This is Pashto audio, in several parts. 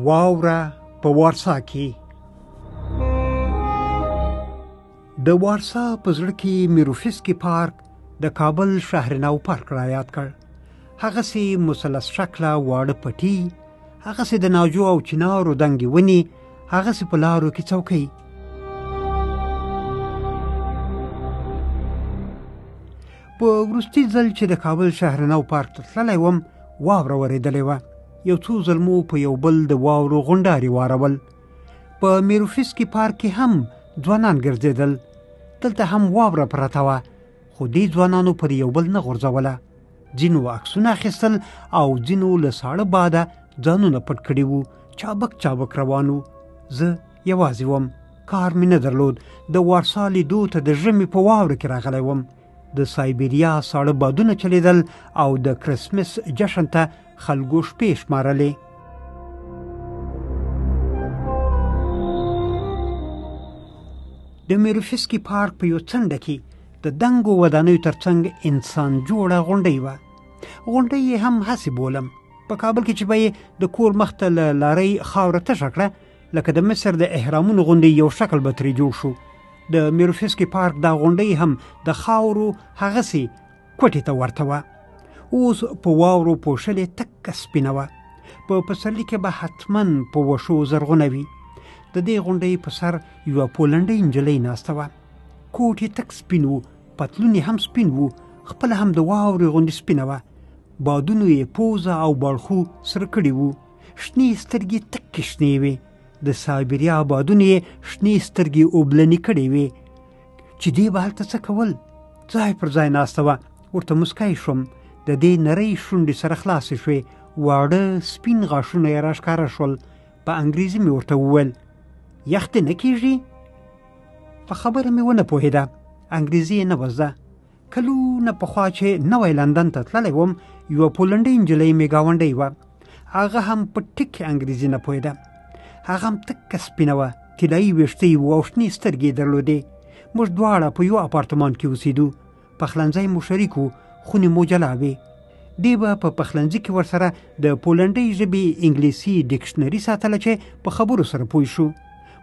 واوره په وارسا کې. د وارسا په زړه کې میروفسکي پارک د کابل شهر نو پارک را یاد کړ. هغسې مثلث شکله واړه پټي، هغسې د ناجو او چنارو دنګې ونې، هغسې په لارو کې څوکۍ. په وروستي ځل چې د کابل شهر نو پارک ته تللی وم، واوره ورېدلې وه. یو څو زلمو په یو بل د واورو غونډارې وارول. په میروفسکي پارک کې هم ځوانان ګرځېدل. دلته هم واوره پرته وه، خو دې ځوانانو پر یو بل نه غورځوله. ځینو عکسونه اخیستل او ځینو له ساړه باده ځانونه پټ کړي وو، چابک چابک روان وو. زه یوازې وم، کار مې نه درلود. د وارسا لیدو ته د ژمي په واوره کې راغلی وم. د سایبریا ساړه بادونه چلیدل او د کرسمس جشن ته خلکو شپې شمارلې. د میروفسکي پارک په یو څنډه کې د دنګو ودانیو ترڅنګ انسان جوړه غونډۍ وه. غونډۍ یې هم هسې بولم. په کابل کې چې به یې د کور مخته له لارۍ خاوره تشه کړه، لکه د مصر د اهرامونو غوندې یو شکل به ترې جوړ شو. د میروفسکي پارک دا غونډۍ هم د خاورو هغسې کوټې ته ورته وه. اوس په واورو پوښلې تکه سپینه وه. په پسرلي کې به حتما په وښو زرغونه وي. د دې غونډۍ په سر یوه پولنډۍ نجلۍ ناسته وه. کوټ یې تک سپین و، پتلون یې هم سپین و، خپله هم د واورې غوندې سپینه وه. بادونو یې پوزه او باړخو سره کړي وو. شنې سترګې تکې شنې وې. د سایبریا بادونو یې شنې سترګې اوبلنې کړې وې. چې دې به هلته څه کول؟ ځای پر ځای ناسته وه. ورته موسکی شوم. د دې نرۍ شونډې سره خلاصې شوې، واړه سپین غاښونه یې راښکاره شول. په انګریزي مې ورته وویل، یخ دې نه کیږي؟ په خبره مې ونه پوهېده، انګریزي یې نه وه زده. کلونه پخوا چې نوی لندن ته تللی وم، یوه پولنډۍ نجلۍ مې ګاونډۍ وه. هغه هم په ټکي انګریزي نه پوهېده. هغه هم تکه سپینه وه، طلایي ویښته یې وو او شنې سترګې یې درلودې. موږ دواړه په یو اپارتمان کې اوسېدو. پخلنځی مو شریک و، خونې مو جلا وې. دې به په پخلنځي کې ورسره د پولنډۍ ژبې انګلیسي ډکشنري ساتله چې په خبرو سره پوه شو.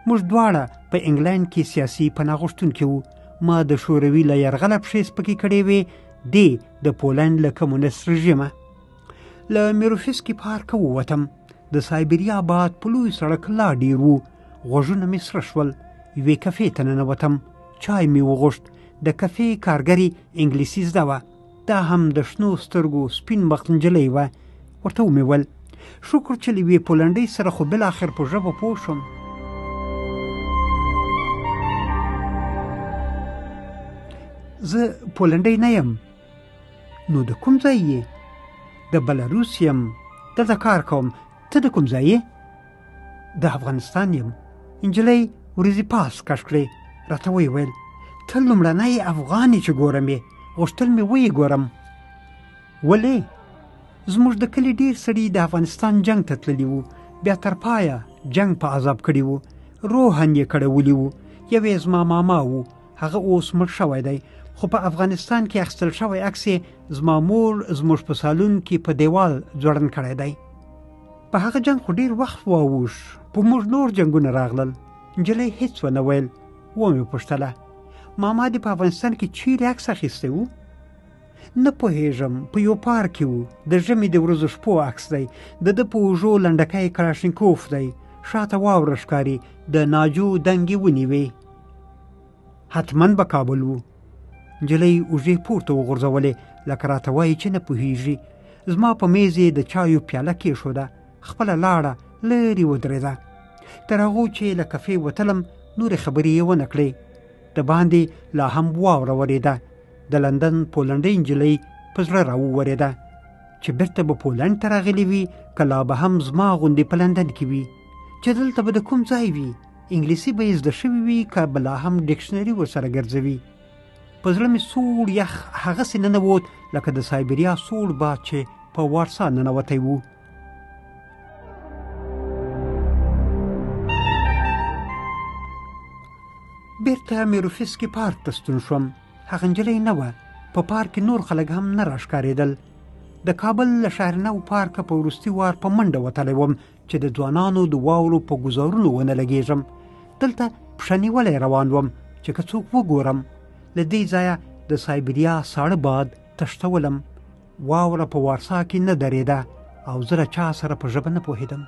موږ دواړه په انګلند کې سیاسي پناه غوښتونکي وو. ما د شوروي له یرغله پښې سپکې کړې وې، دې د پولنډ له کمونست رژیمه. له میروفسکي پارکه ووتم. د سایبریا باد په لوی سړک لا ډیر و. غوږونه مې سره شول. یوې کفې ته ننوتم، چای مې وغوښت. د کفې کارګرې انګلیسي زده وه. دا هم د شنو سترګو سپین مخ نجلۍ وه. ورته ومې ویل، شکر چې له یوې پولنډۍ سره خو بالاخر په ژبه پوه شوم. زه پولنډۍ نه یم. نو د کوم ځای یې؟ د بلاروس یم، دلته کار کوم. ته د کوم ځای یې؟ د افغانستان یم. نجلۍ ورځې پاس کش کړې، راته ویې ویل، ته لومړنی افغان یې چې ګورم یې. غوښتل مې ویې ګورم. ولې؟ زموږ د کلي ډېر سړي د افغانستان جنګ ته تللي وو، بیا تر پایه جنګ په عذاب کړي وو، روحاً یې کړولي وو. یو یې زما ماما و، هغه اوس مړ شوی دی، خو په افغانستان کې اخیستل شوی عکس یې زما مور زموږ په سالون کې په دیوال ځوړند کړی دی. په هغه جنګ خو ډېر وخت واوښ، په موږ نور جنګونه راغلل. نجلۍ هیڅ ونه ویل. ومې پوښتله، ماما دې په افغانستان کې چیرې عکس اخیستی و؟ نه پوهېږم، په یو پارک کې و، د ژمي د ورځو شپو عکس دی. د ده په اوږو لنډکی کلاشینکوف دی، شاته واوره ښکاري، د ناجو دنګې ونې وې. حتما به کابل و. نجلۍ اوږې پورته وغورځولې، لکه راته وایي چې نه پوهېږي. زما په میز یې د چایو پیاله کېښوده، خپله لاړه لرې ودرېده. تر هغو چې له کفې وتلم نورې خبرې یې ونه کړې. د باندې لا هم واوره ورېده. د لندن پولنډۍ نجلۍ په زړه راوورېده چې بیرته به پولنډ ته راغلې وي، که لا به هم زما غوندې په لندن کې وي، چې دلته به د کوم ځای وي، انګلیسي به یې زده شوې وي که به لا هم ډکشنري ورسره ګرځوي. په زړه مې سوړ یخ هغسې ننوت لکه د سایبریا سوړ باد چې په وارسا ننوتی و. بیرته میروفسکي پارک ته ستون شوم. هغه نجلۍ نه وه. په پارک کې نور خلک هم نه راښکارېدل. د کابل له شهرنو پارکه په وروستي وار په منډه وتلی وم چې د ځوانانو د واورو په ګزارونو ونه لګېږم. دلته پښه نیولی روان وم چې که څوک وګورم. له دې ځایه د سایبریا ساړه باد تښتولم. واوره په وارسا کې نه درېده او زه له چا سره په ژبه نه پوهېدم.